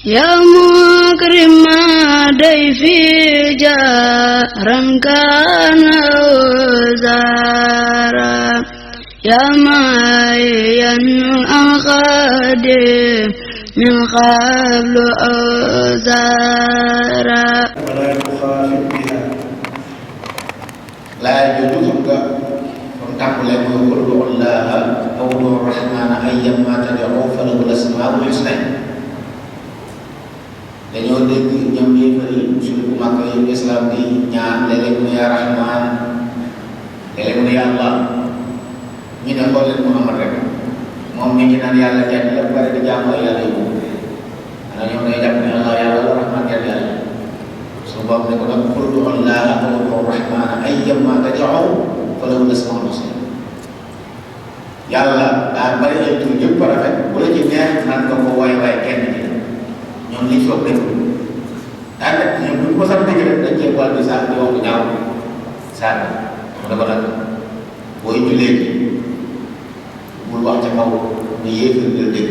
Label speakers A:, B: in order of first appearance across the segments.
A: يا مكرم ضيفي جارا كان وزارا يا معين أخادم من قبل أوزارا
B: ولا يخافت بها
C: لا يجوزك تقول قل الله أو الرحمن أيما تدعو فله الأسماء الحسنى dañoo dégg ñoom yéefar yi suñu Makka yi islam bi ñaan léeg-léeg mu ne yaa Rahman léeg-léeg mu ne yaa Allah ñu ne xool leen Muhammad rek moom mi ngi naan yàlla kenn la bari di jaamu ay yàlla yu ana ñoom day jàpp ne Allah yàlla la Rahman kenn yàlla su boobu ne ko nag qul Allah aw Rahman ayyama tad'u falahu al-asmaa'ul husnaa yàlla daa bari ay tur yëpp rafet bu la ci neex naan nga ko woy waaye kenn ci ñoom liñ soog dégg daanaka ñoom bu ñu ko sax dégg rek dañ cee boole di sax di wax bu ñaaw saa mu dafa nag booy jullee ji bul wax ca kaw ni yéefar la dégg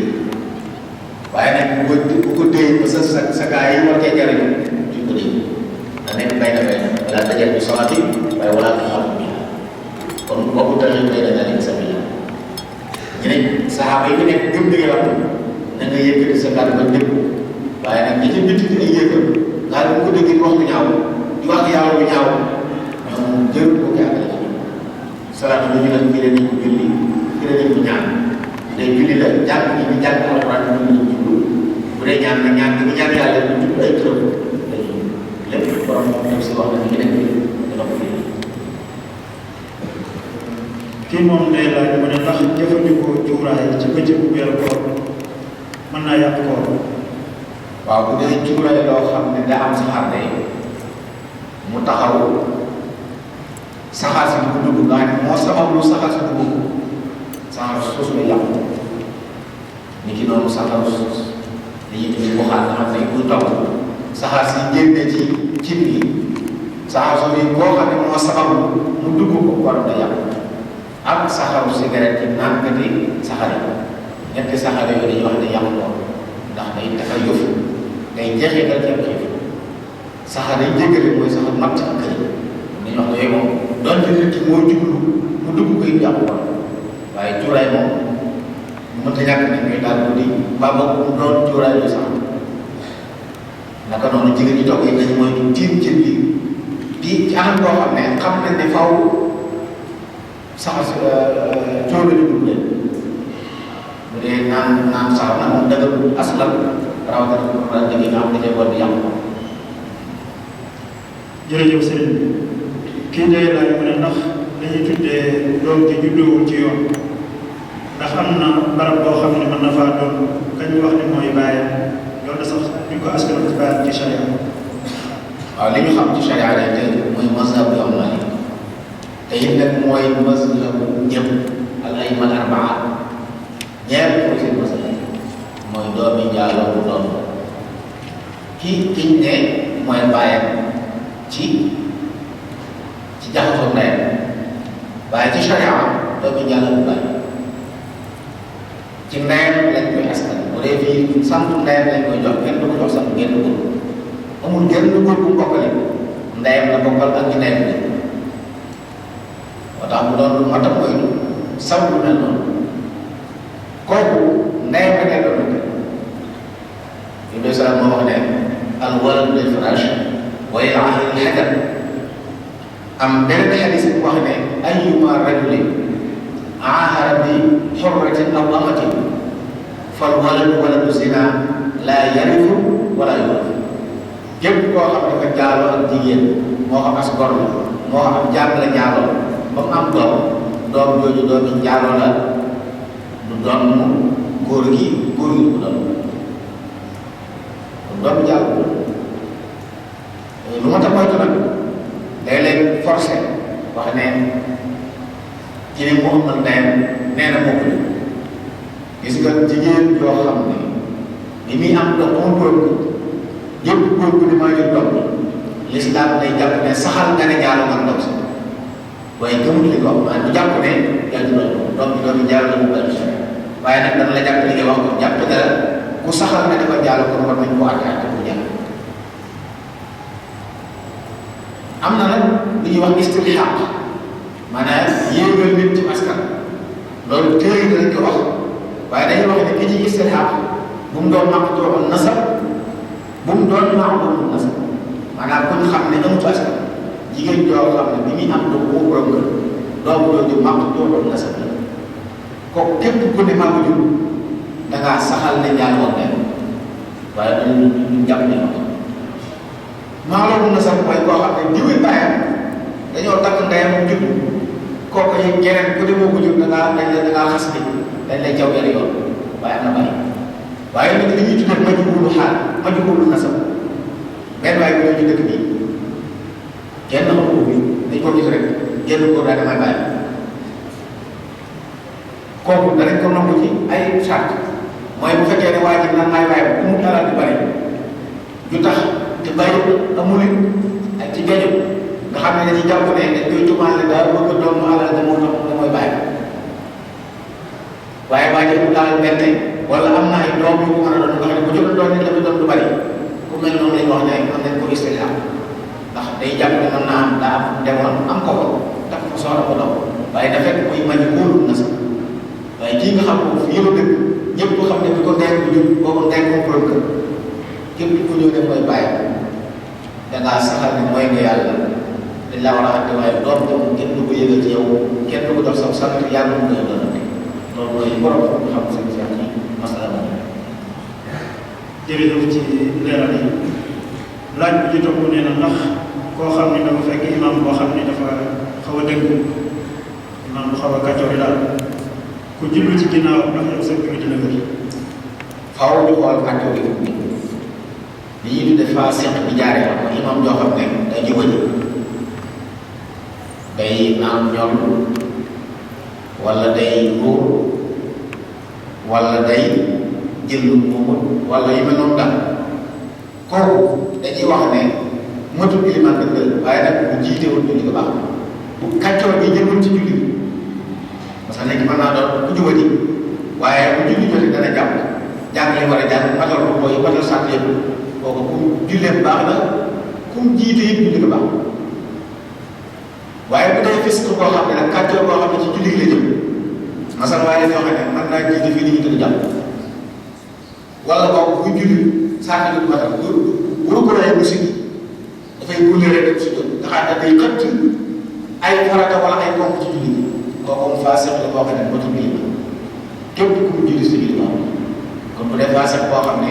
C: waaye nag bu ko téye ba sa gaa yi war cee jariñu duñ ko dégg da nekk bay na wala dajal bi salaati waaye wala nga xam bi kon boobu tamit day da nekk sa biir ñu ne saxaaba yi fi nekk gëm di nga na nga yëkkati sa kàddu ba dégg waaye nag ñi ci bitti di ay yëkkal daal bu ko déggee wax bu ñaaw di wax yàlla bu ñaaw ñoom jël ko jàngale ci salaatu bi ñu nag fii la nañ ko julli fii la nañ ko ñaan day julli la jàng ñi ñu jàng alxuraan ñu ñu jublu bu dee ñaan na ñaan bi ñaan yàlla ñu jublu ay turam lépp borom moom tam si wax na ñu nekk dina ko fii
B: kii moom day laaj mu ne ndax jëfandikoo cuuraay ci bëccëgu weeru koor mën naa yàq koor
C: waaw bu dee cuuraay loo xam ne da am saxaar day mu taxaw saxaar si bu dugg nga xam ne moo sabab lu saxaar si dugg saxaar suus la yàqu ni ki noonu saxaar suus dañuy tudd buxaar nga xam ne bu taw saxaar si génne ci cin bi saxaar suus yi boo xam ne moo sabab mu dugg ko war da yàqu ak saxaaru cigarette yi naan kati saxaar yi ñetti saxaar yooyu dañuy wax ne yàqu lool ndax day dafa yëfu day jeexital ci am xiif saxaar yi jéggale mooy saxaar matt ak kër dañuy wax ne yooyu moom doonte nit ki moo jublu mu dugg ko it yàqu woon waaye cuuraay moom mënta ñàkk nañ koy daal ko di ba mu doon cuuraay lu sax naka noonu jigéen ñi toog yi dañ mooy tiim cin bi di ci anam koo xam ne xam nañ ne faw sax cóolu di dugg leen bu dee naan sax na moom dëgg aslan rawatina pour la dëgg nga xam ne dañoo war di yàqu ko.
B: jërëjëf sëriñ bi kii day laaj mu ne ndax li ñuy tuddee doom ji juddoowul ci yoon ndax am na barab boo xam ne mën na faa doon kañ wax ne mooy bàyyam loolu sax duñ ko askan ci bàyyam ci charia.
C: waaw li ñu xam ci charia rek mooy mazhab bi am na te it nag mooy mazhab ñëpp al ayma al arbaa ñeent mooy seen mazhab mooy doomi njaaloo bu doom kiñ ne mooy bàyyam ci jaxasoo ndeyam waaye ci charia doomi njaaloo bu bàyyi ci ndeyam lañ koy askan bu dee fii sant ndeyam lañ koy jox kenn du ko jox sant genn góor amul genn góor bu bokkale ndeyam la bokkal ak ci ndeyam la moo tax mu doon lu mat a moytu saw lu mel noonu kooku ndeyam rek lay doon Ibnu Salaam moo wax ne al waladu lil firaash wa lil ahli al hajar am benn xadis bu wax ne ayyuma rajulin aahara bi xurratin aw amatin fal waladu waladu zina laa yarifu wala yurafu képp koo xam ne dafa jaaloo ak jigéen moo xam as gor la moo xam jàng la jaaloo ba mu am doom jooju doomi njaaloo la du doon góor gi du doon doomi njaaloo lu ma tax moytu nag léeg-léeg forcé wax ne ci ne mu amal ndeyam nee na moo ko gis nga jigéen yoo xam ne ni muy am doom amul góor yëpp góor gu ne maa jël doom lislaam day jàpp ne saxal nga ne njaaloo ak ndaw si waaye gëmul li ko wax du jàpp ne yàlla doom bi doomi njaaloo la mu bëri waaye nag dana la jàpp li nga wax ko jàpp dara ku saxal ne dafa njaaloo kon war nañ ko at lu ñuy wax istilhaq maanaam yéegal nit ci askan loolu téere yi dañ ko wax waaye dañuy wax ne ki ci istilhaq bu mu doon maqtu'un nasab bu mu doon ma'lumun nasab maanaam ku ñu xam ne amut askan jigéen joo xam ne bi muy am doom boo borom kër doomu jooju maqtu'un nasab la kooku képp ku ne maa ko jur da ngaa saxal ne njaaloo ne waaye duñ jàpp ne ma'lumun nasab mooy koo xam ne diwi bàyyam dañoo takk ndeyam mu judd kooku yi keneen ku demoo ko jur da ngaa xas bi dañ lay jaw yari yoon waaye am na bàyyi waaye nag li ñuy tuddee majhuulu xaal majhuulu nasab benn waaye bi ñoo ñu dëkk bi kenn xamu ko bi dañ ko gis rek genn góor daal damay bàyyi kooku danañ ko nangu ci ay charte mooy bu fekkee ne waa ji nan maay bàyyi bu mu alal di bari ju tax te bàyyi amul ak ci géej nga xam ne dañuy jàpp ne dañ koy tumaal ne daal bëgg a doon alal da moo tax da mooy bàyyi waaye waa ji mu daal benn wala am na ay doom yu ko mën a doon nga xam ne bu jëloon doon nit la muy doon du bari ku mel noonu lañ wax ne am nañ ko istilhaq ndax day jàpp ne mën naa am daa am demoon am ko tax ko soxla ko doom waaye dafa fekk muy majhuulu nasab waaye kii nga xam ne fii la dëkk ñëpp ko xam ne bi ko nekk bu jub boobu nekk ko borom kër képp ku ñëw ne mooy bàyyi dangaa saxal ne mooy nga yàlla dañ la war a àtte waaye doom tam kenn du ko yëgal ci yow kenn du ko dox sax sant yàlla mu ngay doonante loolu mooy borom xam seen seen ci masala moom.
B: jërëjëf ci leeral yi laaj bi ci topp nee na ndax koo xam ne dafa fekk imam boo xam ne dafa xaw a dëgg imam bu xaw a kàccoor daal ku jullu ci ginnaaw ndax yow sa julli dina wér.
C: faaw ñu xool kàccoor yi li ñuy tuddee faasiq bi jaaree la mooy imam joo xam ne day jubali day naan ñoom wala day ruur wala day jël lu moomul wala yu mel noonu daal kooku dañuy wax ne matul iliman dëgg waaye nag bu jiitewul julli ko baax bu kàccoor bi jëmul ci julli parce que léegi mën naa doon ku jubali waaye bu julli jotee dana jàpp jàng li war a jàng matal ko mooy matal sàtt yëpp kooku ku julleem baax na ku mu jiite it julli ko baax waaye bu dee fis koo xam ne nag kàccoor boo xam ne ci julli la jëm masal waaye dañoo xam ne mën naa jiite fii ni ñu tëdd jàpp wala kooku bu julli sàtt du matal bu ko lay musik dafay gulle rek dem si jot nga xam ne day xëtt ay farata wala ay ponk ci julli kooku mu faasiq la boo xam ne matul julli képp ku mu julli si julli baax kon bu dee faasiq boo xam ne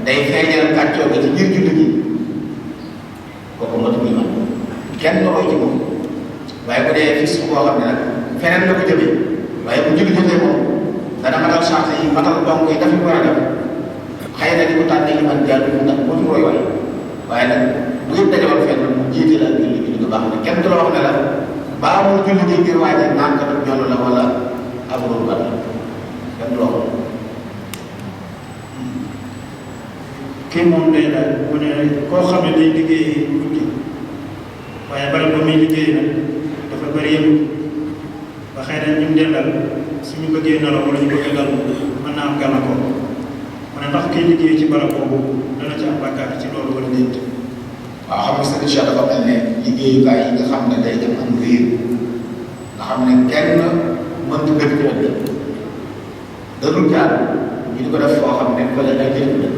C: day feeñal kàccoor bi ci biir julli gi kooku matul julli kenn du roy ci moom waaye bu dee fis boo xam ne nag feneen la ko jëmee waaye bu julli jotee moom dana matal charte yi matal bonk yi dafa war a def xëy na di ko tànnee li man jàll ndax matul roy waay waaye nag bu ngeen dajewoon fenn mu jiite la julli julli ko baax na kenn du la wax ne la baa mu julli gi ngir waaje naan kat ñoll la wala abrul bat la kenn du la wax
B: kii moom day daal mu ne koo xam ne day liggéey guddi waaye barab ba muy liggéey nag dafa bëri yëngu ba xëy na ñu dendal suñu bëggee nelaw wala ñu bëgg dal mën naa am gàllankoor mu ne ndax kiy liggéey ci barab boobu dana ci am bàkkaar ci loolu wala déet.
C: waaw xam nga sëriñ Cheikh dafa mel ne liggéeyukaay yi nga xam ne day dem am riir nga xam ne kenn mëntu gën ko ëpp darul jaar ñu di ko def foo xam ne wala ay jëf la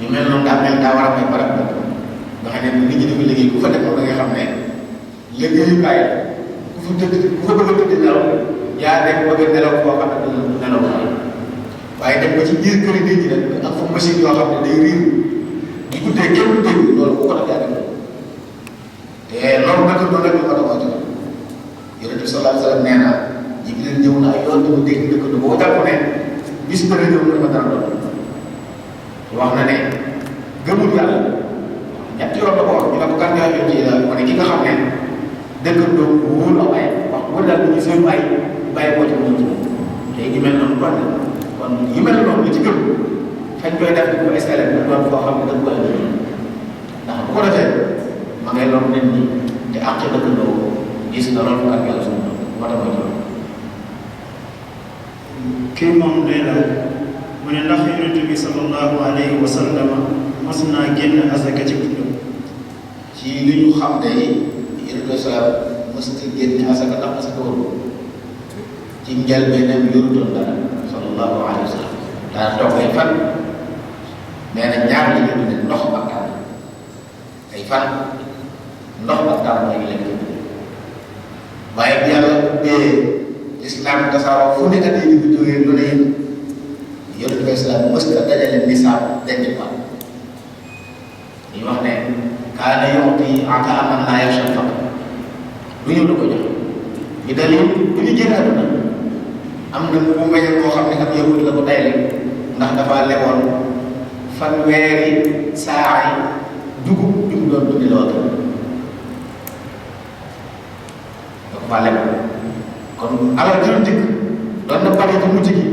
C: ñu mel noonu daa war a may barab nga xam ne nit ñi dafa liggéey ku fa def da nga xam ne liggéeyukaay ku fa tëdd ku fa bëgg a tëdd nelaw yaa nekk bëgg a nelaw foo xam ne du nelaw waaye dem ba ci biir kër nit ñi nag ak fa machine yoo xam ne day riir di guddee kenn du dégg loolu bu ko def yaa def te loolu nag loolu rek la ko doon wàcc Yonent bi sallallahu alayhi wa sallam nee na Jibril ñëw na ay yoon dama dégg dëkk du boo jàpp ne bis dana ñëw mu ne ma dara doon wax na ne gëmul yàlla ñetti yoon la ko wax ñu ne ko kan ngaa jot ci la mu ne ki nga xam ne dëkkandoo wóolu am ay wax wala daal bu ñu seen ay bàyyi ko ci moom ci moom te yu mel noonu kon yu mel noonu li ci gëm fañ koy def di ko escalé bu doon foo xam ne da nga koy ndax bu ko defee ma ngay lor nit ñi te àq dëkkandoo gis na loolu ak yàlla suñu moo tax mooy
B: kii moom day laaj mu ne ndax Yonent bi sallallahu alayhi wa sallam mas naa génn asaka ci dundam.
C: ci li ñu xam ne Yonent bi salaam mësta génne asaka ndax asaka woon ci njëlbeenam yorutoon dara sallallahu alayhi wa sallam daana toog ay fan nee na ñaar la ñu ne ndox ak tànn ay fan ndox ak tànn lañu lekk waaye bi yàlla ubbee islam tasaaroo fu nekk di ñu jógee lu ne Yonent bi salaam mësta dajale nisaab denc ko ñu wax ne kaana yu'ti ataa man laa yaxsha al-faqr lu ñëw da ko jox ñu dalil bu ñu génn àdduna am na mu meññ koo xam ne ak yahud la ko tayle ndax dafa leboon fanweeri saay dugub ju mu doon dundi la wata da ko faa leboon kon alal jël dikk doon na bari ci mujj gi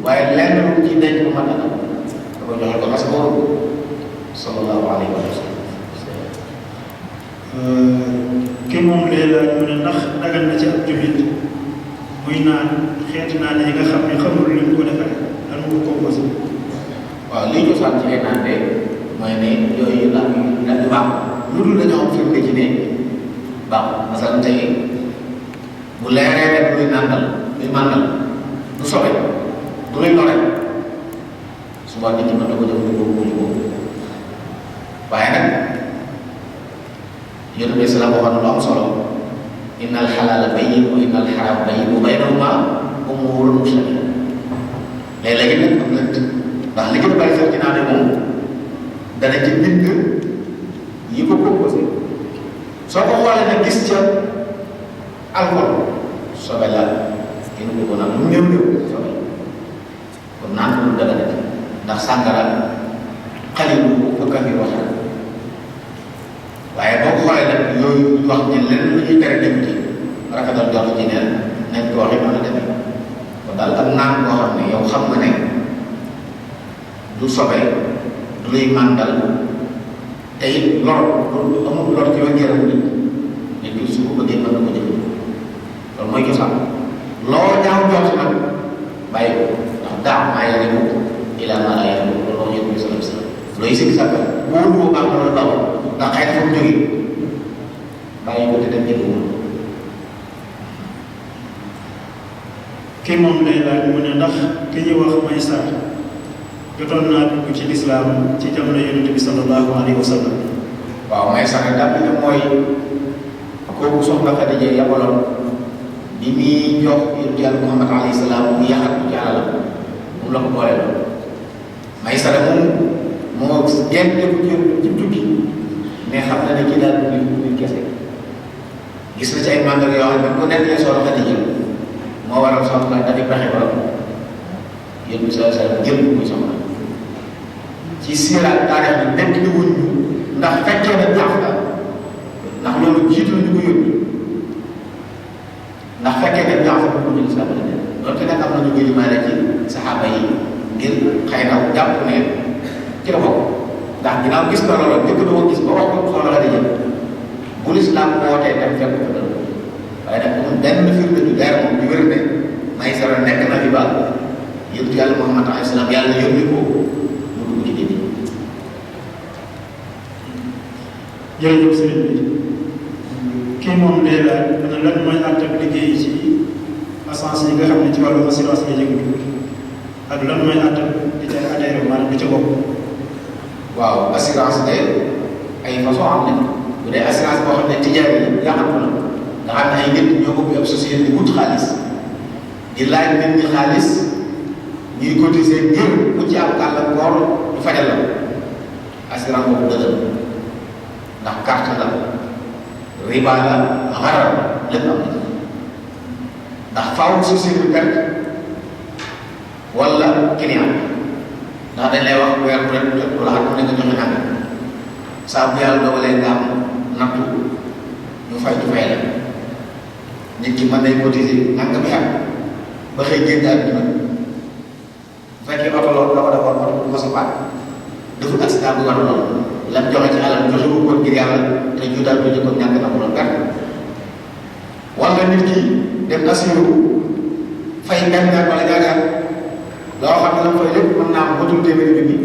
C: waaye lenn lu ci denc bu mën a am da ko joxe ko parce que sallallahu alayhi wa sallam
B: ki moom lee laaj mu ne ndax dagal na ci ab jullit muy naan xeeti naan yi nga xam ne xamul li mu ko defaree lan mu ko composé.
C: waaw lii cosaan ci ay naan de mooy ne yooyu la du baax lu dul dañoo am firnde ci ne baax masalan tey bu leeree rek luy nàndal luy màndal du sobe du luy lore suba nit ñi mën na ko jëfandikoo bu ñu waaye nag Yonent bi salaam waxoon lu am solo inna al xalaala bayyin wa inna al xaraama bayyin wa baynahumaa umuurun mushtabihaat léeg-léegi nag am lënt ndax li gën a bari sax ci naan moom dana ci bind yi ko composé soo ko xoolee nag gis ca alcool sobe la kenn ko naan lu néew néew sobe kon naan ko lu dara ndax sàngara xalilu fa kafiru wax waaye boo ko xoolee nag yooyu ñu wax ne lenn lu ñuy tere dem ci rafetal jox ci neen nañ ko waxee noonu la demee kon daal ak naan boo xam ne yow xam nga ne du sobe du luy màndal te it lor amul lor ci wàllu yaram nit nit ki su ko bëggee mën na ko jëfandikoo loolu mooy cosaan loo ñaaw jox nag bàyyi ko ndax daaw maa yore ko ilaa maa laa yore ko loolu wax yëpp sallam sallam looy sikki sàkk boo dugg baax na la daw ndax xëy na fa mu jógee bàyyi ko te dem jëfandikoo.
B: kii moom lay laaj mu ne ndax ki ñuy wax Maysar jotoon naa dugg ci lislaam ci jamono Yonent bi sallallahu alayhi wa sallam.
C: waaw Maysar daal bi ne mooy kooku soxna Xadija yabaloon bi muy jox Yonent Yàlla Muhammad alayhi salaam mu yaxat ci alalam moom la ko boole loon Maysar moom moo génn ci tukki mais xam na ne kii daal du kese gis na ci ay màndarga yoo xam ne bu nekkee soxna Xadija moo waral soxna dafa pexe ba Yonent bi sallallahu alayhi wa sallam jël muy soxna ci siiraat taarix bi nekk ni wuñ ndax fekkee na Jaafar ndax loolu jiitu ñu ko yóbbu ndax fekkee na Jaafar bu ñu lislaam la nekk donte nag am na ñu koy limaale ci saxaaba yi ngir xëy na jàpp ne ci la bokk ndax ginnaaw gis na loolu njëkk na ko gis ba wax ko soxla Xadija bu lislaam wootee dem fekk ko dal waaye nag amul benn firnde du leer moom di wér ne Maysara nekk na fi ba Yonent Yàlla Muhammad alayhi salaam yàlla yónni ko mu dugg ci diine.
B: jërëjëf sëriñ bi kii moom day laaj dana lan mooy àttab liggéey ci assurance yi nga xam ne ci wàllu assurance bi yëngu ak lan mooy àttab di ca adhéré maanaam di ca bopp.
C: waaw assurance de ay façon am nañ bu dee assurance boo xam ne tijaan yi yàqatu na nga xam ne ay nit ñoo ko ab société di wut xaalis di laaj nit ñi xaalis ñuy cotiser ngir ku ci am gàllankoor ñu fajal la assurance boobu dëgër ndax carte la riba la xaral lépp am na ndax faaw société bi perte wala client ndax dañ lay wax weer bu ren jot wala at mu ne nga joxe nangam saa bu yàlla dogalee nga am nattu ñu fay la nit ki mën nay cotiser nangam yàgg ba xëy génn àdduna bu fekkee oto loolu la ko defoon oto du ma sa paat dafa accident bu war loolu lam joxe ci alal joxe ko ngir yàlla te juutaat du ko ñàkk na ko doon perte wala nit ki dem assuré fay benn wala ñaar loo xam ne la fay lépp mën naa am bëtul téeméeri junni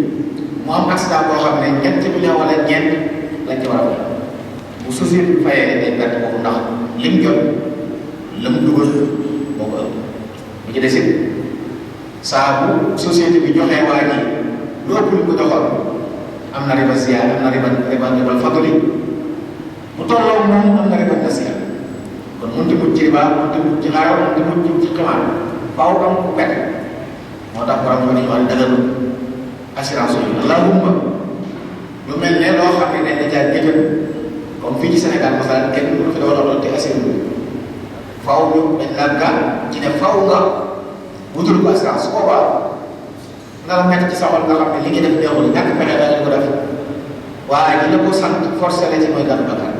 C: mu am accident boo xam ne ñetti million wala ñeent lañ ci war a fay bu société bi fayee day perte boobu ndax lim jot lam dugal moo ko ëpp bu ci desit saa bu société bi joxee waa ji lu ëpp lu ko joxoon am na riba ziyaar am na riba fadli bu tolloo moom am na riba nasiya kon mënut a mujj ci riba mënut a mujj ci xaaral mënut a mujj ci ximaar faaw am ku perte moo tax borom ko dañu wax dëgëru assurance yi allahumma lu mel ne loo xam ne dañ la jaar géttan comme fii ci Sénégal masalan kenn mënu fi dawal te assuré faaw ñu dañ la gàll ci ne faaw nga wutul ko assurance su boobaa nga la nekk ci sa xol nga xam ne li ngay def neexul ñàkk pexe daal di ko def waaye li la ko sant forcé la ci mooy gàllu bakkaar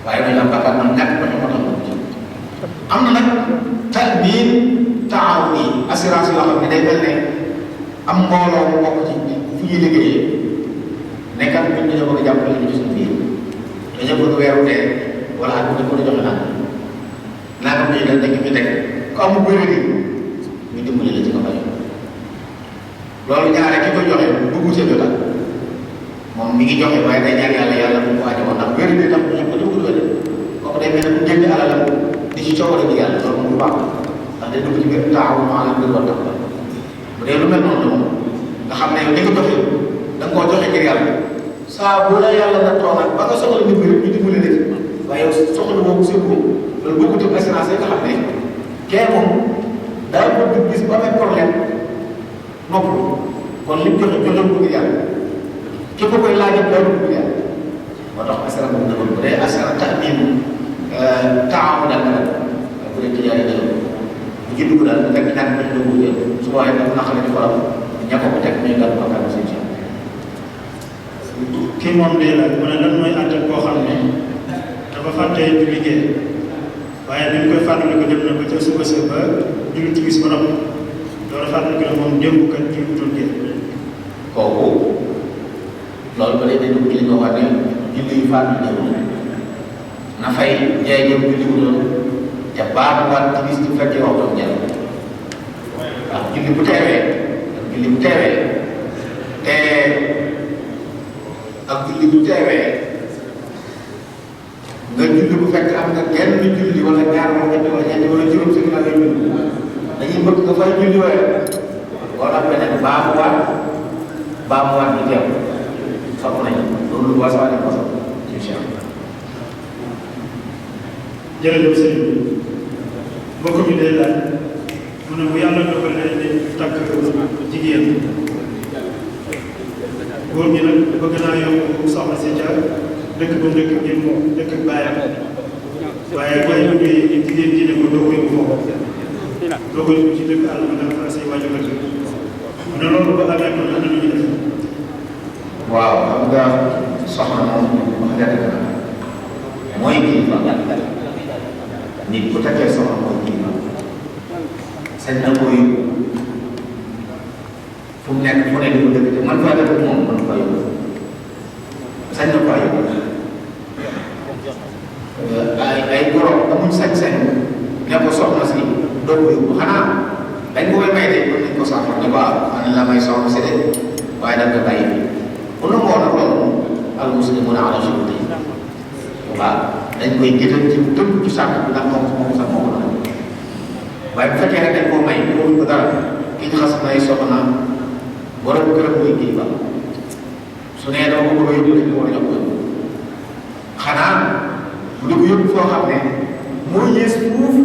C: waaye mooy gàllu bakkaar man ñàkk pexe moo tax ma jëm am na nag talbiin taawun yi assurance yoo xam ne day mel ne am mbooloo mu bokk ci fu ñuy liggéeyee nekkat ñun dañoo bëgg a jàppale ñu ci suñu biir dañoo bëgg weeru dee wala at bu ne joxe nangam ñu dal nekk fi teg ku amul bëri ñu dimbali la ci nga fay loolu ñaare ki koy joxe dugg ca jotal moom mi ngi joxe waaye day ñaan yàlla yàlla bu mu wàññi woon ndax wér bi tax ñu ko dugg wér kooku day mel ne bu génne alalam di ci coowale bi yàlla loolu moom du baax ndax day dugg ci biir taawu maanaam mbir war tax bu dee lu mel noonu la moom nga xam ne yow li nga joxe da nga koo joxe ngir yàlla saa bu la yàlla na toog nag ba nga soxla nit ñi rek ñu dimbali la ci waaye yow soxla boobu seen boobu loolu bokkut ak assurance yi nga xam ne kee moom daa bëgg gis ba amee problème noppalu kon li mu joxe joxe ko ngir yàlla képp koy laajal loolu ngir yàlla moo tax assurance boobu dëgg bu dee assurance ta'min taamu daal la bu dee tijaay dëgg bu ci dugg daal fekk ñàkk nañ dugg jël su boobaa dafa naqare ci xolam ña ko teg ñuy gàll bakkaar seen ci
B: kii moom day laaj mu ne lan mooy àtte koo xam ne dafa fàttee du liggéey waaye bi ñu koy fàttali ko dem na ba ca suba sa ba julli timis ba noppi loolu fàttali ko ne moom démb kat julli wutoon génn
C: kooku loolu ba léegi day dugg ci li nga wax ne julli yu fàttali démb na fay jaay jëm julli wutoon te baaxuwaat timis bu fekkee waxtoon jàll waaw julli bu teewee te ak julli bu teewee nga julli bu fekk am nga genn julli wala ñaar wala ñett wala ñeent wala juróom si ginnaaw ngay julli dañuy bëgg nga fay julli waaye wala beneen baamuwaat bi teew sopp nañu loolu lu wasaare ko sopp incha allah.
B: jërëjëf sëñ bi mbokk mi day laaj mu ne bu yàlla dogalee ne takk jigéen góor ñi nag bëgg naa yokk soxna si ca dëkk ba dëkk ngir moom dëkk ak bàyyam waaye waaye bu ñuy jigéen ji ne ko doo ko yóbbu foofu doo ko yóbbu ci dëkk àll ba dafa say waajur ak mu ne loolu ba amee kon am na lu ñu def.
C: waaw xam nga soxna moom wax dëgg mooy kilifa nit ku takkee soxna mooy kilifa sañ na ko yóbbu fu mu nekk fu ne di ko dëkk te man faa dëkk moom man faa yóbbu sañ na faa yóbbu ay borom amuñ sañ-sañ ne ko soxna si doo ko yóbbu xanaa dañ ko koy may de mën nañ ko saafara ne waaw man la may soxna si de waaye da nga bàyyi bi bu la moo nag loolu al muslimuna ala shurutihim waaw dañ koy gëtal ci tënk ci sàkk bi ndax moom sax moo ko doon waaye bu fekkee rek dañ koo may mënuñ ko dara ki ñu xas nay soxna borom këram mooy kilifa su nee dama ko bëgg a yóbbu dañ ko war a jox ko xanaa bu di ko yóbbu foo xam ne moo yées fuuf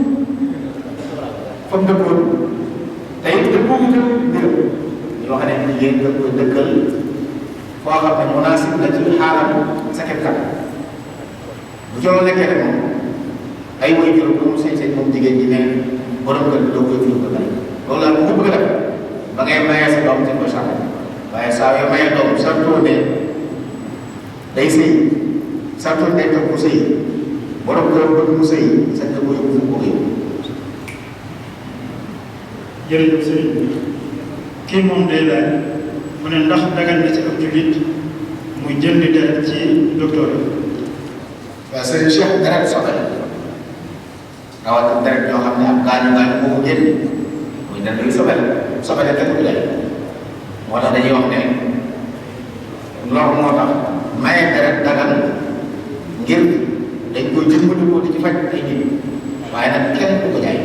C: fa mu dëkkoon tey dëppoo ko tam mbiram yoo xam ne jigéen da koy dëkkal foo xam ne munaasib la ci xaaral sa kat bu ci loolu nekkee rek moom ay way juróom ba mu sañ-sañ moom jigéen ji ne borom kër bi doo koy fi ko bari loolu daal bu ko bëgg a def ba ngay mayee sa doom dañ ko sàmm waaye saa yoo mayee doom sartoo ne day sëy sartoo ne tax mu sëy borom kër bëgg mu sëy sañ na ko yóbbu fu ko yóbbu.
B: jërëjëf sëriñ bi kii moom day laaj mu ne ndax dagan na ci ab jullit muy jënd deret ci docteur yi.
C: waaw sëriñ Cheikh deret sobe rawatina deret ñoo xam ne am gaañu boo ko génn muy deret yu sobe la kenn du lay moo tax dañuy wax ne lor moo tax maye deret dagan dimbali ko di ci faj ay nit waaye nag kenn du ko jaay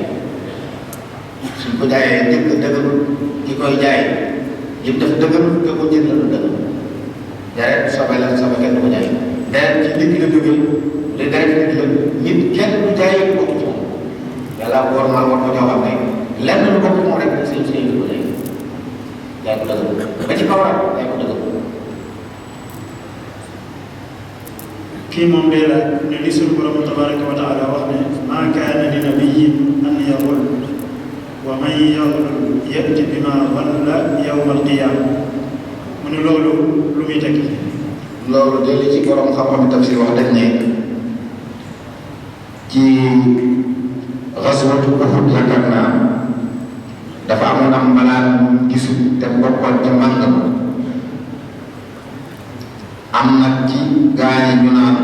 C: suñ ko jaayee njëkk dëgërul ki koy jaay yëpp def dëgërul te ko jënd la du dëgër deret sobe la sobe kenn du ko jaay deret ci nit ki la jógee li deret nit la nit kenn du jaayee lu bokk ci moom yàlla war maa war ko jox xam ne lenn lu bokk ci moom rek sëñ sëñ ko jaay jaay ko dëgër ba ci kaw rek jaay ko dëgër
B: kii moom day laaj ne li suñu borom tabaraka wa taala wax ne maa kaana li nabiyyin an yaqul wa man yaghlul ya'ti bima ghalla yawma al-qiyaama mu ne loolu lu muy tekki.
C: loolu de li ci borom xam-xam tafsir wax dañ ne ci ghazwatu Uhud yaakaar naa dafa amoon am malaan gisu te bokkoon ca màng ma am nag ci gaañi ñu naan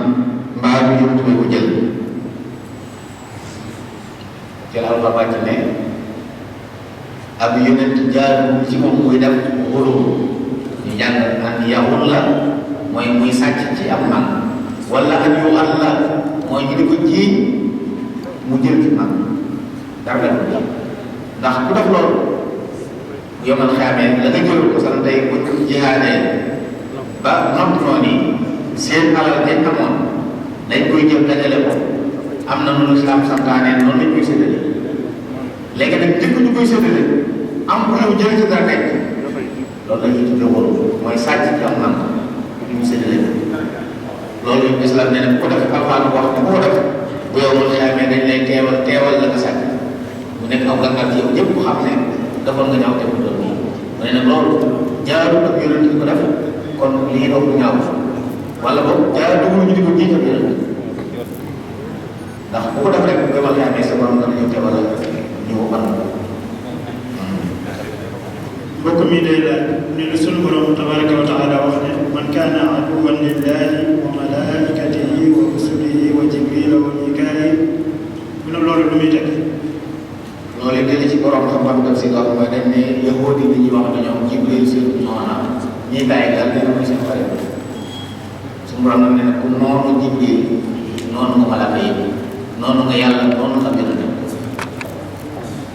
C: mbaa du yóbbu ko jël ci la Alxuraan wàcc ne ab yonent jaarul ci moom muy def xulum ñu jàng an yawul la mooy muy sàcc ci am mag wala an yu Allah mooy ñu di ko jiiñ mu jël ci mag dara def ndax ku def loolu bu yomal xaamee la nga jël ko sax tey bu jihaadee ba nopp noonu seen alal dañ amoon dañ koy jël dajale ko am na nu Islaam santaane noonu lañ koy séddale léegi nag jëkk ñu koy séddale am ku ñëw jël ci dara nekk loolu la ñuy tuddee wóolu mooy sàcc ci am nan ñu séddale loolu Islaam nee na ku ko def alxuraan wax ne ku ko def bu yow mal xaamee dañ lay teewal la nga sàcc mu nekk aw gàncax yow ñëpp xam ne defoon nga ñaaw te mu doon nii mu ne nag loolu jaarul ak yonent di ko def kon lii doon ñaaw wala boog jaarul ñu di ko jiital yonent ndax bu ko def rek bu yomal xaamee sa borom dana ñëw teewal ñu ko ban
B: mbokk mi day laaj ne lu sunu borom tabaraka wa taala wax ne man kaana aduwwan lillahi wa malaikatihi wa rusulihi wa jibrila wa mikail mu ne loolu lu muy teg.
C: loolu it ci borom xam-xam daf si doon mooy dañ ne yahuud yi ñuy wax dañoo jibril seen noona ñuy bàyyi daal nee na muy seen xarit su borom nag nee na ku noonu jibril noonu nga malaaka yi noonu nga yàlla noonu nga gën a dem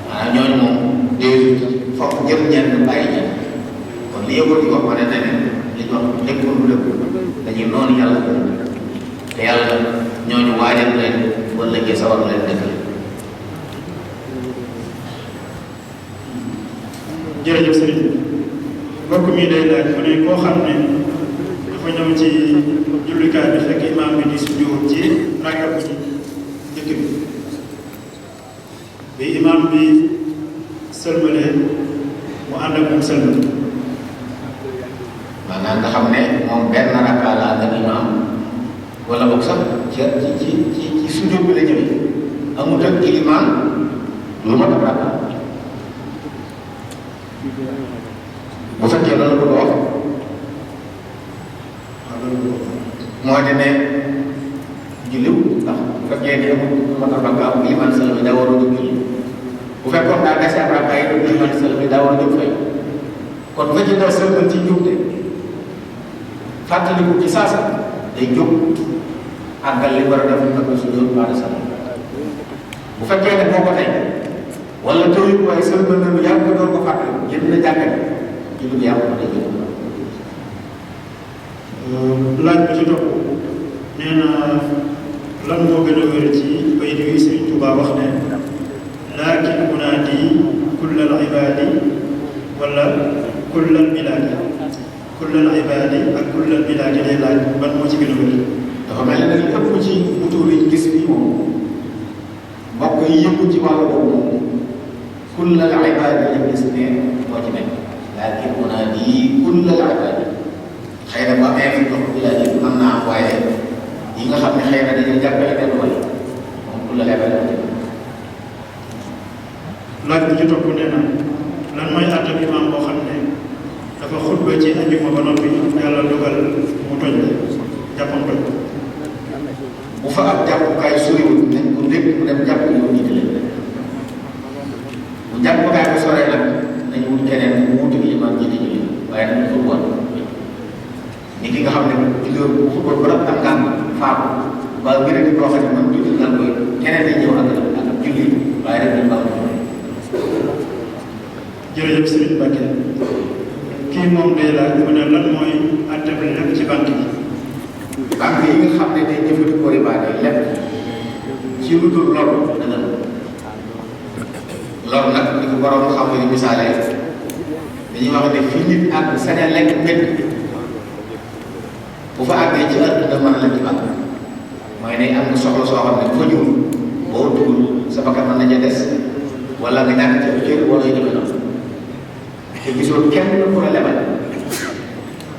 C: maanaam ñooñu moom déedéet foog jël ñenn bàyyi ñenn kon li yahuud yi wax wane na ne li ñu wax nekkul lu lépp dañuy noonu yàlla gën a te yàlla ñooñu waajal leen wala léegi sawar leen dëkk.
B: jërëjëf sëriñ mbokk mi day laaj mu ne koo xam ne dafa ñëw ci jullikaay bi fekk imaam bi di sujjóot ci rakka bu njëkk bi imaam bi sëlmalee mu ànd ak moom sëlmal
C: maanaam nga xam ne moom benn rakka la ak imaam wala boog sax ci sujjóot bi la ñëwee amut ak imaam lu ma def rakka bu fekkee loolu bëgg wax mooy ne julliw ndax bu fekkee ne amul matal rakka am liman sël bi daa war a jóg julli bu fekkoon daa dese ab rakka yi liman sël bi daa war a jóg fay kon bu fekkee daa sëlmal ci njuumte fàttaliku ci saasa day jóg àggal li war a def nga ko sujjóot baada salaam bu fekkee ne boo ko tey wala tëyul waaye sëlmal na lu yàgg doon ko fàttaliku yëpp na jàkka julli bi yàqu day jóg.
B: laaj bi ci topp nee na lan moo gën a wér ci bayt yi Sëriñ Tuubaa wax ne laakin unaadi kullal ibaadi wala kullal bilaadi kullal ibaadi ak kullal bilaadi lay laaj ban moo ci gën a wér.
C: dafa mel ne dañu ëpp ci mutuur yi gis bi moom mbokk yi yëngu ci wàllu boobu moom kullal ibaadi lañ gis ne moo ci nekk laakin unaadi kullal ibaadi xëy na bu amee fi ndox bi la ji mën naa am waaye yi nga xam ne xëy na dañuy jàppale benn way moom ku la lebal
B: laaj bi ci topp nee na lan mooy àttab imaam boo xam ne dafa xutba ci àjjuma ba noppi yàlla dogal mu toj jàppam toj
C: bu fa ab jàppukaay soriwul nañ ko dégg mu dem jàpp yow jiite leen bu jàppukaay bu soree nag nañ wut keneen mu wutu gi imaam jiite ji waaye nag ñu nit ki nga xam ne jullit bu football ba am ngaan faatu ba wéré di boo xam ne man julli nga koy keneen day ñëw ak julli waaye rek ñu baax
B: jërëjëf Serigne Mbacké kii moom day laaj mu ne lan mooy àtte bi lépp ci banque yi.
C: banque yi nga xam ne day jëfandikoo riba day lépp ci lu dul loolu dana loolu nag li ko borom xam ne misaale dañuy wax ne fii nit àgg sañ a lekk mbedd bu fa àggee ci àdduna mën a la ci banque mooy ne am nga soxla soo xam ne bu fa ñëwul boo dugul sa bakkan mën nañu des wala nga ñàkk ci kër wala yu demee noonu te gisoo kenn ku la lebal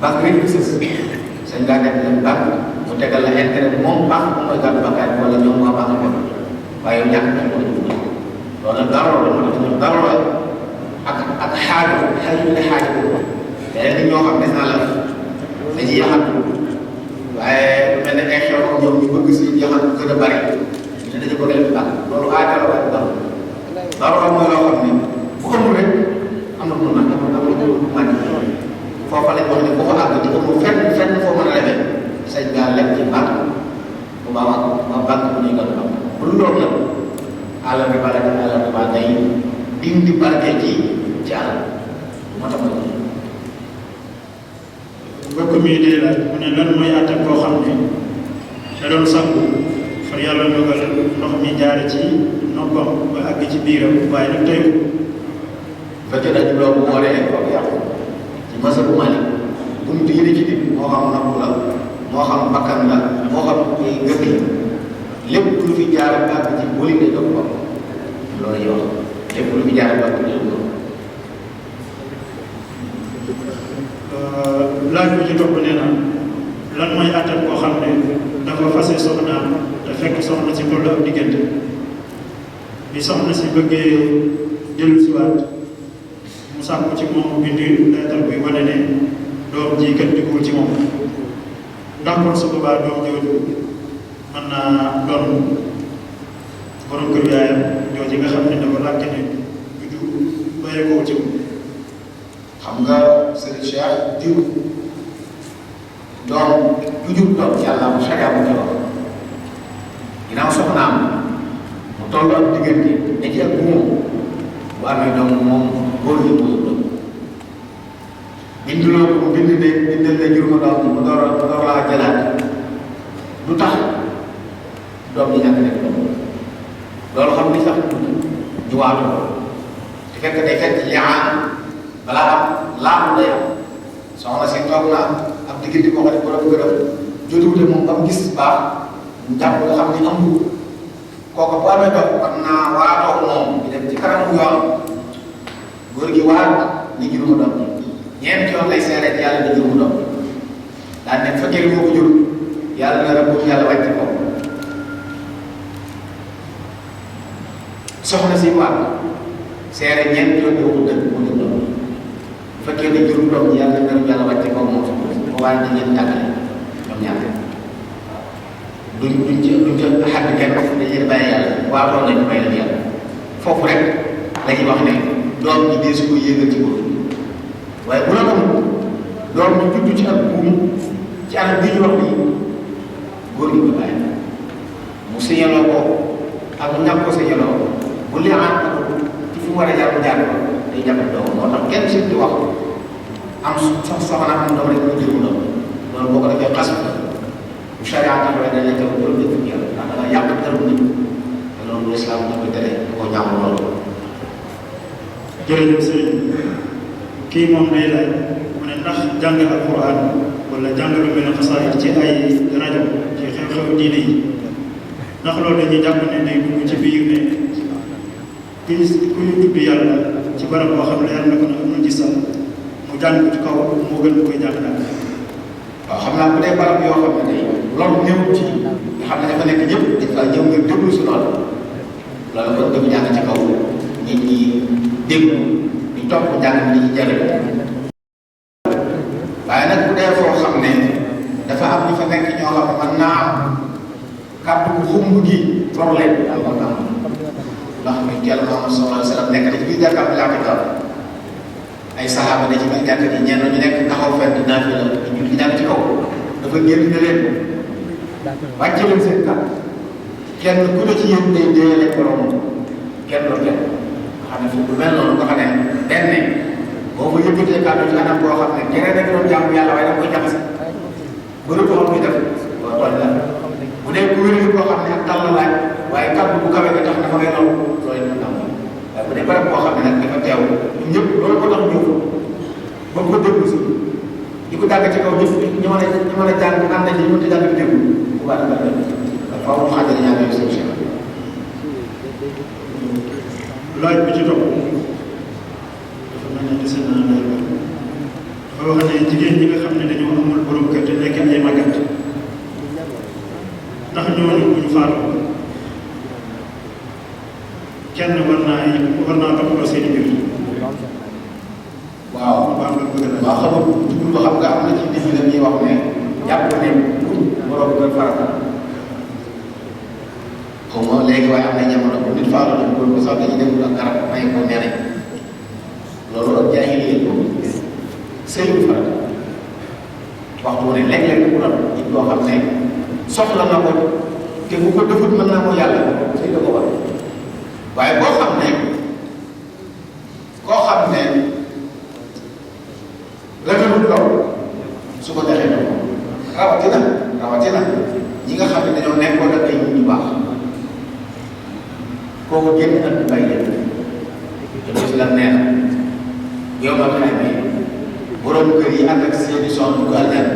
C: banque rek sës sañ ngaa def leen banque mu tegal la intérêt moom banque bu mooy gàddu bakkaar wala ñoom waa banque moom waaye yow ñàkk nañ ko loolu nag dara la moo tax ñoom dara la ak xaaju ne xaaju boobu leneen ni ñoo xam ne naa la dañuy yaxantu waaye mel ne ay xew ñoom ñu bëgg si yaxantu gën a bari ñu ne dañu bëgg leen banque loolu aada la waaye dara mooy loo xam ne bu amul rek am na mun na man foofa lañ wax ne boo ko àgg ci amul fenn foo mën a lebee sañ ngaa leb ci banque bu baax ma banque bu ñuy gën a bu dul loolu nag àll bi ba day dindi barke ci àll moo tax
B: mbokk mi dee laaj mu ne lan mooy àtte koo xam ne da doon sangu far yàlla dogal ndox mi jaare ci noppam ba àgg ci biiram waaye nag tey
C: fekkee dañu doon bu waree ko yàqu ci masa bu Mali buntu yi ci nit moo xam nopp la moo xam bakkan la moo xam gëkk lépp lu fi jaar àgg ci boli day doog bopp loolu yow lépp lu fi jaar àgg ci loolu
B: laaj bi ci topp nee na lan mooy àtte koo xam ne dafa fase soxnaam te fekk soxna si toll ab diggante bi soxna si bëggee dellu si waat mu sàkku ci moom bind leetar buy wane ne doom ji kat dugul ci moom ndax kon su boobaa doom jooju mën naa doon borom kër yaayam jooju nga xam ne dafa làkk ne du bàyyeekoo ci moom.
C: xam nga Serigne Cheikh diw doom du jur doom yàlla mu charia mu ci wax ginnaaw soxnaam mu toll ak diggante ne ci ak moom bu amee doom moom góor ñi mu doom binduloo ko mu bind ne bindal ne jur ma doom mu door laa jëlaat lu tax doom ñi ñàkk nekk doom loolu xam ni sax ñu waatu te fekk day fekk liaan balaa am laamu day am soxna si toog na am diggante boo xam ne borom gërëm jotuwute moom ba mu gis baax mu jàpp nga xam ni amul kooku bu amee dox war naa waatoo moom ñu dem ci kanamu yoon góor gi waat ni juruma doom ñeenti yoon lay seere yàlla ni juruma doom daan ne fekkee moo ko jur yàlla na rëbb yàlla wàcc ko soxna si waat seere ñeenti yoon yow dëgg mu jur doom bu fekkee ne jur doom yàlla na rëbb yàlla wàcc ko moom ko waaye dañ leen tàggale ñoom ñaar duñ ca xàgg kenn dañuy bàyyi yàlla waatoon nañu bàyyi leen yàlla foofu rek dañuy wax ne doom ji dee su ko yéegal ci góor waaye bu la ko doom ji juddu ci ak buum ci anam bi ñu wax nii góor gi ko bàyyi mu signaloo ko ak mu ñàkk ko signaloo bu liaan ci fi mu war a jaar mu jaar ko day jàpp doom moo tax kenn si di wax am soxna am doom rek mu jël mu doom loolu boo ko defee xas bu charia taxawee dañ la teew loolu dëgg yàlla ndax da nga yàq dara nit te loolu lislaam ñu koy tere da koo ñaaw loolu.
B: jërëjëf sëriñ kii moom day laaj mu ne ndax jàng alquran wala jàng lu mel ne xasaayid ci ay rajo ci xew-xew diine yi ndax loolu dañuy jàpp ne day dugg ci biir ne ku ñu tudd yàlla ci barab boo xam ne yàlla na ko am na ci sax mu jàng ko ci kaw moo gën mu koy jàng daal.
C: waaw xam naa bu dee barab yoo xam ne day loolu ñëw ci nga xam ne dafa nekk ñëpp dañ fa ñëw nga déglu si loolu loolu kon dëgg jàng ci kaw nit ñi déglu ñu topp njàng mi di ci jëriñ waaye nag bu dee foo xam ne dafa am ñu fa nekk ñoo xam ne mën naa am kàddu bu xumb gi for leen yàlla ko am ndax muy Yàlla Muhammad sallallahu alayhi wa sallam nekk na ci biir jàkkaam bi laa ko ay saxaaba ne ci biir jàkka ji ñenn ñu nekk taxaw fenn dinaa fi la ñu di jàng ci kaw dafa génn ne leen wàcce leen seen kàddu kenn ku ne ci yéen day déyale boromam kenn doon kenn xam ne fu lu mel noonu nga xam ne benn boo ko yëkkatee kàddu ci anam boo xam ne keneen rek doon jaamu yàlla waaye da koy jaxase bëri ko xam muy def waa tooñ la bu dee ku wér koo xam ne ak tal la laaj waaye kàddu bu kawe nga tax dafa ngay lool loolu ñu am waaye bu dee barab boo xam ne nag dafa teew ñëpp loolu moo tax ñëw ba ko déglu si di ko dàgg ci kaw ñëpp ñu mën a jàng ànd ak ñu mënta jàng di déglu bu baax la faaw mu xaajal ñaar yooyu seen cheikh
B: laaj bi ci topp dafa mel ne dese naa lay wax dafa wax ne jigéen ñi nga xam ne dañoo amul borom kër te nekk ay màggat ndax ñooñu bu ñu faatu kenn war naa toppatoo seen i mbir.
C: waaw waaw xam nga am na ci nit ñi dañuy wax ne jàpp ne borom kër farata xaw ma léegi waaye am na jamono bu nit faatu na ko sax dañuy dem ak garab may ko nene loolu ak jaahiliya boobu sëy bu farata waxtu ne léeg-léeg bu doon nit boo xam ne soxla na ko te bu ko defut mën naa ko yàlla sëy da ko war waaye koo xam ne rafetlu lool su ko defee noonu rawatina ñi nga xam ne dañoo nekkoon ak ay nit ñu baax kooku génn ak bàyyi leen te Islam nee na yow ma xam ne borom kër yi ànd ak seeni soxna bu àndal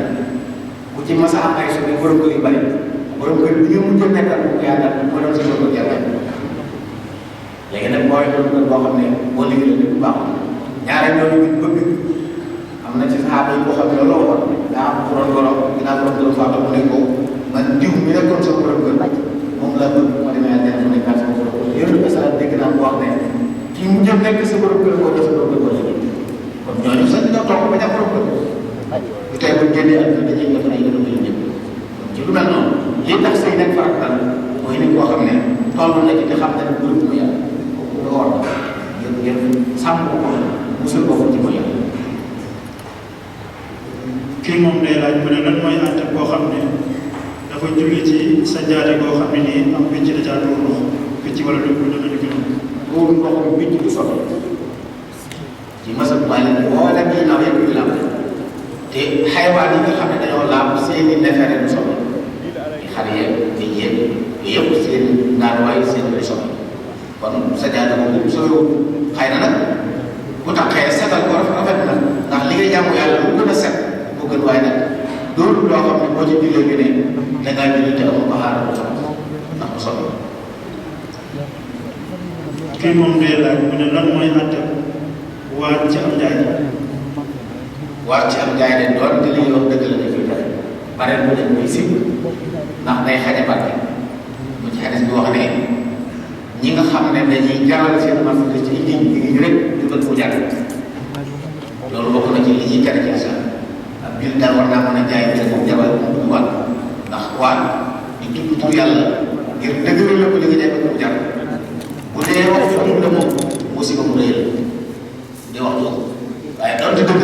C: bu ci masa am ay soxna borom kër yu bari borom kër bi ñu mujj a nekkal bu koy àndal moo doon si borom kër léegi nag mooy borom kër boo xam ne boo liggéey bu baax ñaare ñooñu ñu bëgg am na ci saxaaba yi boo xam ne loolu waxoon daa am borom borom dinaa borom kër faatu mu ne ko man diw mi nekkoon sama borom kër moom laa bëgg ma demee àddina mu nekkaat sama borom kër yooyu ba sax dégg naa mu wax ne kii mu jëm nekk sa borom kër koo def sa borom kër wala kon ñooñu sax dina toog ba ñàkk borom kër bu tey bu génnee ak dañuy def ay gën a bëri ñëpp ci lu mel noonu li tax say nekk farata mooy nit koo xam ne toll na ci te xam ne bërëb mu yàlla kooku da war ngir sàmm ko musul boppam ci mu yàlla
B: kii moom day laaj mu ne lan mooy àtte boo xam ne dafa jóge ci sa jaate boo xam ne nii am picc da caa tuur ndox picc wala lu dana di gën
C: tuur ndoxum picc du soxla ci masab Maalik boo dem yi naw yëpp yu laab te xaywaan yi nga xam ne dañoo laab seeni nefere du soxla di xar yeeg di yéeg yëpp seen naanuwaay seen du soxla kon sa jaate moom soo xëy na nag bu taxee setal ko rafet na ndax li ngay jaamu yàlla lu gën a set moo gën waaye nag loolu loo xam ne boo ci jullee ñu ne da ngaa julli te amul baxaara bu soxla ndax mu soxla
B: kii moom day laaj mu ne lan mooy àtte waat ci am njaay
C: waat ci am njaay de doon te li ñuy wax dëgg la dañ koy def bare bu dañ koy sib ndax day xaja barke mu ci xadis bi wax ne ñi nga xam ne dañuy jaral seen marchandise ci ligne bi ñu rek ñu bëgg mu jàll loolu bokk na ci li ñuy tere ci islam ak biir daal war naa mën a jaay bi moom jabal mu waat ndax waat di tudd tur yàlla ngir dëgëral la ko li nga jaay bëgg mu jàll bu dee wax ju la moom musiba mu rëy la day wax loolu waaye doonte dëgg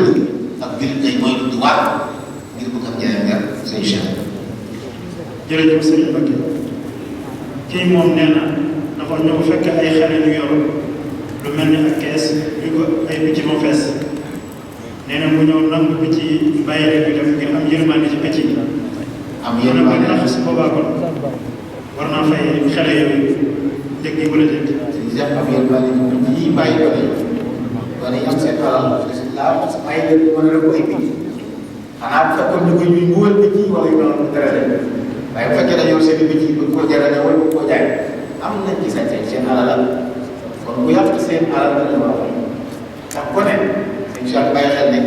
C: la ak biir day mooy di waat ngir bëgg am njëriñ nga sëñ Cheikh.
B: jërëjëf sëñ Mbacke kii moom nee na dafa ñëw fekk ay xale yu yor lu mel ni ak kees yu ko ay picc ma fees nee na mu ñëw nangu picc yi bàyyi leen ñu def ngir am yërmande ci picc yi.
C: am yërmande
B: ndax su boobaa kon war naa fay xale yooyu njëg yi wala déet.
C: sëñ Cheikh am yërmande yii bàyyi ko ne wala yi am seen alal laa bàyyi leen mën a ko ay picc xanaa bu fekkoon ñu koy ñuy mbugal picc yi wala yu mel noonu tere leen waaye bu fekkee dañoo seen picc yi bëgg koo jarane wala bëgg koo jaay am nañ ci sañ-sañ seen alal la kon bu yàq seen alal la war a fay ndax ku ne sëñ Cheikh bàyyi xel ne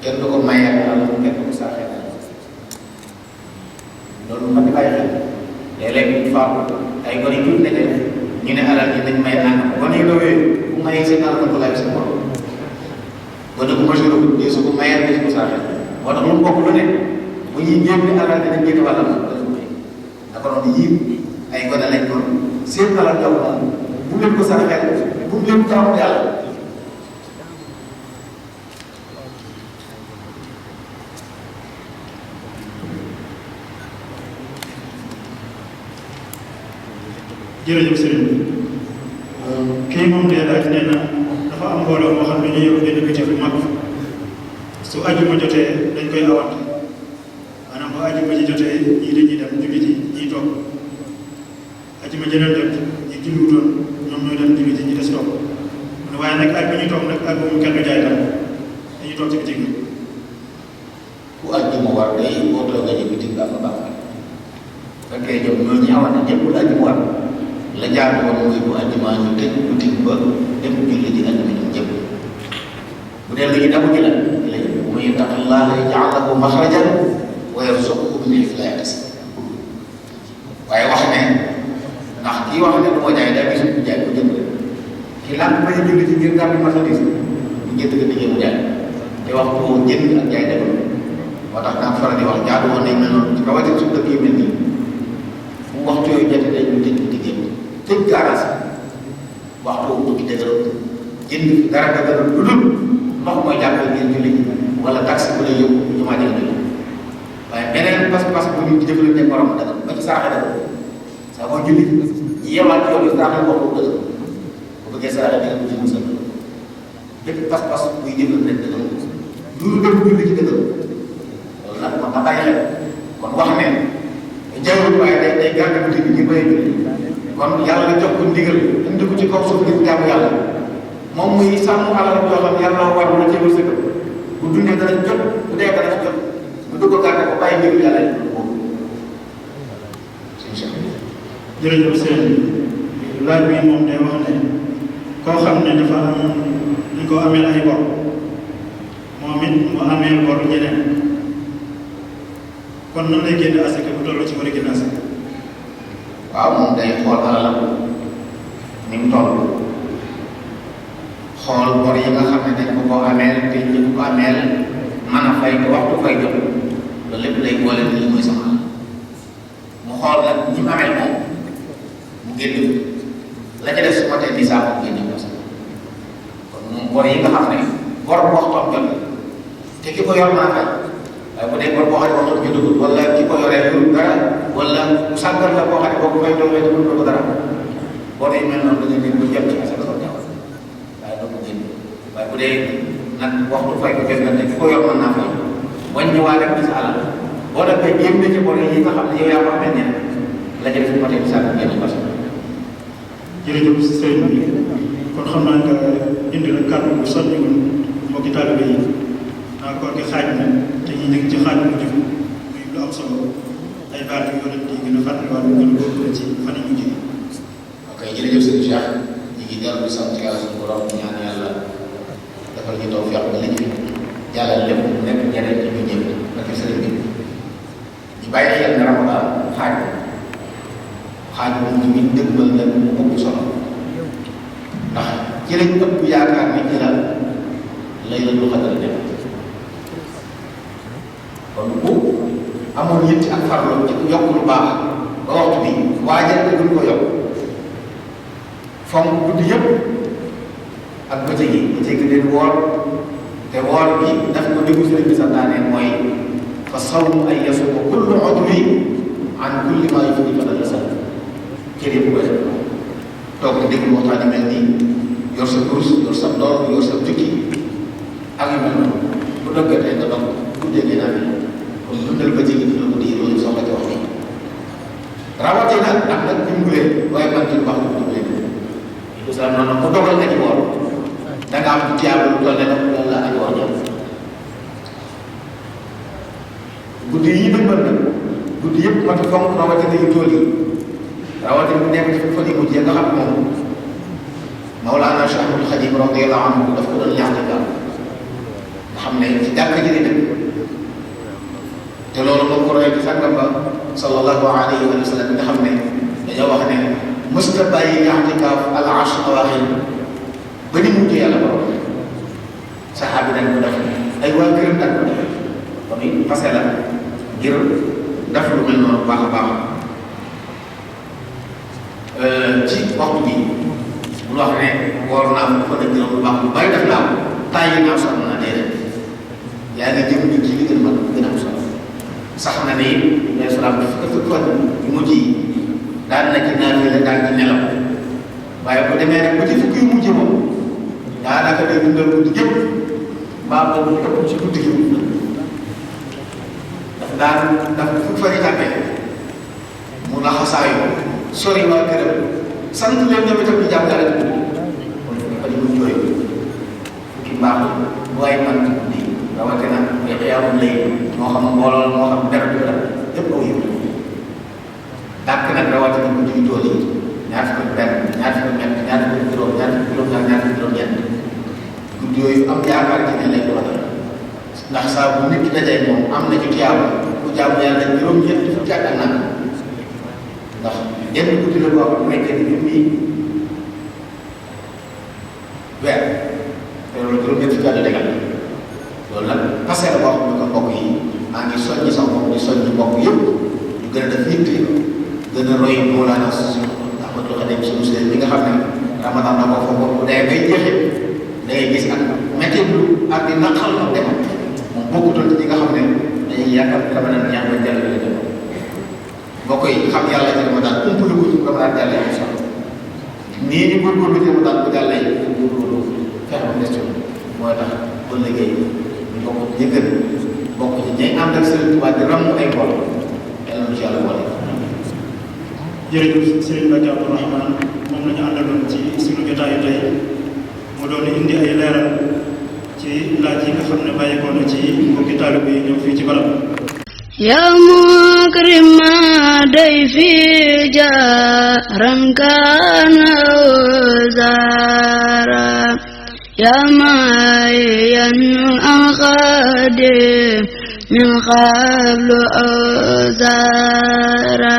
C: kenn du ko maye alal kenn du ko saaxee loolu man di bàyyi xel léeg-léeg ñu faatu ay gone yu ne ñu ne alal yi nañ may nangam gone yu ndawee bu mayee seen alal ko laaj seen borom gone bu majeur bu dee su ko mayee dañ ko saaxee moo tax lu bokk lu ne bu ñuy génne alal dinañ génne wàllam naka noonu yii ay gone lañ doon seen alal jox la bu leen ko saraxee bu leen jaamu yàlla
B: jërëjëf sëriñ bi kii moom de laaj nee na dafa am mbooloo moo xam ne ñu yor benn bëccëg bu mag su ajuma jotee dañ koy awante maanaam bu ajuma ji jotee ñii dañuy dem julli ji ñii toog ajuma jeneen jot ñi julliwutoon ñoom ñooy dem julli ji ñi des toog waaye nag ak bi ñuy toog nag ak boobu kenn du jaay tam dañuy toog ci bitig bi.
C: ku àjjuma war day boo toogee ci bitig bi am na baax fekkee ñoom ñoo ñu awante ñëpp lu àjjuma war la jaadu woon mooy bu àjjuma ñu tëj bitig ba dem julli ji àjjuma ñoom ñëpp bu dee lu ñu dabu ji la man yattaqillaha yaj'al lahu makhrajan wa yarzuqhu min haythu la yahtasib waaye wax ne ndax kii wax ne du ma jaay daa gisul ku jaay ko jënd ki lànk bañ a julli ci ngir gàmmi marchandise bu jënd nga diggee mu jaay te wax ko jënd ak jaay defal moo tax naa faral di wax jaadu woon nañ mel noonu rawatina suñu dëkk yu mel nii fu waxtu yooyu jotee dañ ñu tëj diggee tëj garage waxtu boobu tukki dëgëral jënd fi dara dëgëral lu dul ndox mooy jàppale ngeen julli wala taxi bu lay yóbbu ñu maa jël julli waaye beneen pas-pas bu ñu di jëfalante borom dëgg ba ci saaxe dëgg saa boo julli ñi yemaat ci yow yi saaxe wax bu dëgg bu bëggee saaxe dëgg bu ci musal bépp pas-pas buy jëfal rek dëgg loolu dem julli ci dëgg loolu nag man ma bàyyi xel kon wax ne jaww waaye day gàtt bu bi ñu bëri julli kon yàlla jox ko ndigal indi ko ci kaw suuf ngir jaamu yàlla moom muy sàmm alal yoo xam yàlla war na ci wërsëg bu dundee dana jot bu dee dana jot bu dugg gàtte ko bàyyi ndigal yàlla yi boobu
B: jërëjëf sëñ bi laaj bi moom day wax ne koo xam ne dafa am ñu ko ameel ay bor moom it mu ameel bor ñeneen kon nan lay génne asaka bu toll ci war a génne asaka
C: waaw moom day xool alalam ni mu toll xool bor yi nga xam ne dañ ko ko ameel te ñu ko ameel mën a fay ko waxtu fay jot loolu lépp lay boole ni li mooy sama mu xool nag ñi mu ameel moom mu génn la ca def su ma tee ni saa mu génne ko sax kon moom bor yi nga xam ne bor bu waxtoom jot te ki ko yor mën a fay waaye bu dee bor boo xam ne waxtoom jotagul wala ki ko yoree yorul dara wala mu sàggal la boo xam ne boo ko fay doole te mënul ko dara bor yi mel noonu da nga leen ko jot ci asaka ko jaww waaye doo ko génn waaye bu dee nag waxtu fay ko jot na te ki ko yor mën naa fay wàññiwaale ko sa alal boo defee jéem na ci bor yi nga xam ne yow yaa ko amee ñenn la ca def ci côté bi sax génn ko sax.
B: jërëjëf sëñ bi kon xam naa nga indi la kàddu bu soññi woon mbokki taalibe yi naa ko gi xaaj na te ñi nekk ci xaaj mu jëf muy lu am solo ay baat yu yonent yi gën a fàttaliwaat gën a góorgóorlu ci fan yi mujj yi.
C: ok jërëjëf sëñ Cheikh ñu ngi dellu di sant yàlla suñu borom ñaan yàlla defal ñu taw feex ba li ñu jàllal lépp nekk njëriñ ci ñu ñëpp ak sëriñ bi ñu bàyyi xel ne Ramadan xaaj moom ñu ngi dëgmal nag mu ëpp solo ndax ci lañ ëpp yaakaar ni ci la Laylatul Qadr dem kon bu amoon yitt ak farlo ci yokk lu baax ba waxtu bi waajal te duñ ko yokk fonk guddi yëpp ak bëccëg yi bëccëg leen woor te woor bi daf ko déglu sëriñ bi santaane mooy fa sawmu ay yasuma kullu udwi an kulli ma yufdi fadal sa kër yëpp koy def toog di déglu waxtaan yi mel nii yor sa course yor sa door yor sa jukki ak yu mel noonu bu doggatee nga dog guddee gi naan kon dundal bëccëg yi dina guddi yi loolu soxla ci wax ni rawatina ak nag dimbalee waaye man ci lu baax lu dimbalee lu sa noonu ku dogal nga ci woor da nga am tiyaaba lu toll ne nag loolu la aji woor ñoom guddi yi dëmbal nag guddi yëpp mat a fonk rawatina yu tool yi rawatina bu nekk ci fan yi mujjee nga xam moom Mawlaana Cheikh Ahmadul Xadim radiyallahu anhu daf ko doon ñaax nga xam ne ci jàkka ji dem te loolu moom ko royee ci sàngam ba sallallahu alayhi wa sallam nga xam ne dañoo wax ne mësta bàyyi i'tikaaf al ashr awaaxir ba ni mujjee yàlla borom saxaabi dañ ko def ay waa këram dañ ko def kon it fase la ngir def lu mel noonu baax a baax ci waxtu bi bu wax ne woor naa ko fa dëgg lu baax lu bari def naa ko tàyyi naa sonn na déedéet yaa ngi jëm ñu ci li gën mag gën a am solo sax na ni mais salaam bi fukk fan yu mujj yi daan na ci naafila daan ci nelaw waaye bu demee rek ba ci fukki yu mujj moom daanaka day dundal guddi gépp mbaa boobu ëpp ci guddi gi daf fu fari tàppee mu laxasaayu sori waa këram sant leen ñoom itam ñu jàpp dara ci guddi kon fa di mu jooy fukki mbaaxu waaye man ci guddi rawatina ay xiyaamu lay moo xam mbooloo moo xam dara du dara yëpp aw yëpp dàkk nag rawatina guddi yu tool yi ñaar fukki benn ñaar fukki ñett ñaar fukki juróom ñaar fukki juróom-ñaar ñaar fukki juróom-ñett guddi yooyu am yaakaar ci ne lay doon ndax saa bu nit ki dajee moom am na ci tiyaaba ku jaamu yàlla juróom-ñett fukki at ak nag ndax yenn guddi la boo xam ne nekkee ni junni weer te loolu juróom-ñett fukki at tegal loolu nag passé la boo xam ne ko mbokk yi maa ngi soññi sax moom di soññi mbokk yëpp ñu gën a def yitte gën a roy Mawlana Ahmadul Xadim suñu sëriñ bi nga xam ne Ramadan na ko foofu bu dee bay jeexee da ngay gis ak météo ak di naqal la dem moom bokkutoon ci ñi nga xam ne dañuy yaakaar ne Ramadan ñaax ba jàll la dem mbokk yi xam yàlla ci Ramadan umpale ko ci Ramadan jàll yi sax nii ñu góorgóorlu ci Ramadan bu jàll yi góorgóorlu fexe ba des mooy tax ba liggéey ñu bokk njëkkal bokk ci ñay ànd ak Sëriñ Tuubaa di ramm ay bool yàlla na ci yàlla boole.
B: jërëjëf Serigne Mbacke Abdou Rahman moom la ñu àndaloon ci suñu jotaayu tey mu doon indi ay leeral ci laaj yi nga xam ne bàyyikoo na ci mbokki taalibe yi ñëw fii ci barab.
A: yaa mukrima dayfi jaaran kaana zaara yaa maayan axade min qablu awzaara